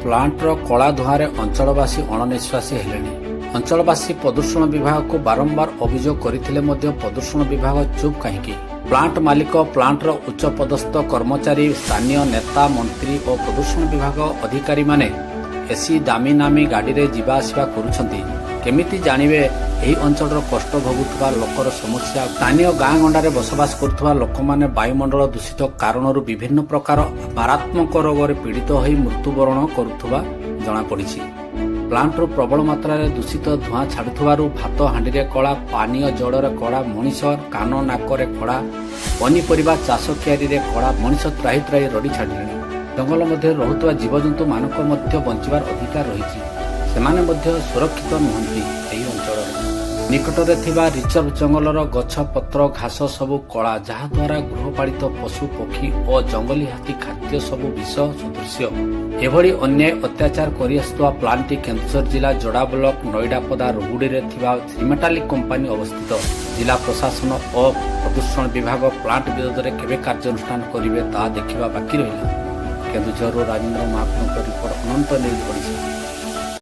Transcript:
ପ୍ଲାଣ୍ଟର କଳା ଧୂଆଁରେ ଅଞ୍ଚଳବାସୀ ଅଣନିଶ୍ୱାସୀ ହେଲେଣି। ଅଞ୍ଚଳବାସୀ ପ୍ରଦୂଷଣ ବିଭାଗକୁ ବାରମ୍ବାର ଅଭିଯୋଗ କରିଥିଲେ ମଧ୍ୟ ପ୍ରଦୂଷଣ ବିଭାଗ ଚୁପ୍ କାହିଁକି? ପ୍ଲାଣ୍ଟ ମାଲିକ, ପ୍ଲାଣ୍ଟର ଉଚ୍ଚପଦସ୍ଥ କର୍ମଚାରୀ, ସ୍ଥାନୀୟ ନେତା, ମନ୍ତ୍ରୀ ଓ ପ୍ରଦୂଷଣ ବିଭାଗ ଅଧିକାରୀମାନେ ଏସି ଦାମୀ ନାମୀ ଗାଡ଼ିରେ ଯିବା ଆସିବା କରୁଛନ୍ତି। କେମିତି ଜାଣିବେ ଏହି ଅଞ୍ଚଳର କଷ୍ଟ ଭୋଗୁଥିବା ଲୋକର ସମସ୍ୟା? ସ୍ଥାନୀୟ ଗାଁ ଗଣ୍ଡାରେ ବସବାସ କରୁଥିବା ଲୋକମାନେ ବାୟୁମଣ୍ଡଳ ଦୂଷିତ କାରଣରୁ ବିଭିନ୍ନ ପ୍ରକାର ମାରାତ୍ମକ ରୋଗରେ ପୀଡ଼ିତ ହୋଇ ମୃତ୍ୟୁବରଣ କରୁଥିବା ଜଣାପଡ଼ିଛି। ପ୍ଲାଣ୍ଟରୁ ପ୍ରବଳ ମାତ୍ରାରେ ଦୂଷିତ ଧୂଆଁ ଛାଡୁଥିବାରୁ ଭାତ ହାଣ୍ଡିରେ କଳା, ପାନୀୟ ଜଳରେ କଳା, ମଣିଷ କାନ ନାକରେ କଳା, ପନିପରିବା ଚାଷ କିଆରୀରେ କଳା, ମଣିଷ ତ୍ରାହି ତ୍ରାହି ରଡ଼ି ଛାଡ଼ିଲେଣି। ଜଙ୍ଗଲ ମଧ୍ୟରେ ରହୁଥିବା ଜୀବଜନ୍ତୁମାନଙ୍କ ମଧ୍ୟ ବଞ୍ଚିବାର ଅଧିକାର ରହିଛି। ସେମାନେ ମଧ୍ୟ ସୁରକ୍ଷିତ ନୁହନ୍ତି ଏହି ଅଞ୍ଚଳରେ। ନିକଟରେ ଥିବା ରିଜର୍ଭ ଜଙ୍ଗଲର ଗଛ ପତ୍ର, ଘାସ ସବୁ କଳା, ଯାହାଦ୍ୱାରା ଗୃହପାଳିତ ପଶୁ ପକ୍ଷୀ ଓ ଜଙ୍ଗଲୀ ହାତୀ ଖାଦ୍ୟ ସବୁ ବିଷ ସଦୃଶ୍ୟ। ଏଭଳି ଅନ୍ୟାୟ ଅତ୍ୟାଚାର କରିଆସୁଥିବା ପ୍ଲାଣ୍ଟଟି କେନ୍ଦୁଝର ଜିଲ୍ଲା ଯୋଡ଼ା ବ୍ଲକ ନଇଡ଼ାପଦା ରୁଗୁଡ଼ିରେ ଥିବା ଶ୍ରୀମେଟାଲିକ୍ କମ୍ପାନୀ ଅବସ୍ଥିତ। ଜିଲ୍ଲା ପ୍ରଶାସନ ଓ ପ୍ରଦୂଷଣ ବିଭାଗ ପ୍ଲାଣ୍ଟ ବିରୋଧରେ କେବେ କାର୍ଯ୍ୟାନୁଷ୍ଠାନ କରିବେ, ତାହା ଦେଖିବା ବାକି ରହିଲା। କେନ୍ଦୁଝରରୁ ରାଜେନ୍ଦ୍ର ମହାପାତ୍ରଙ୍କ ରିପୋର୍ଟ, ଅନନ୍ତ ନ୍ୟୁଜ୍ ଓଡ଼ିଶା।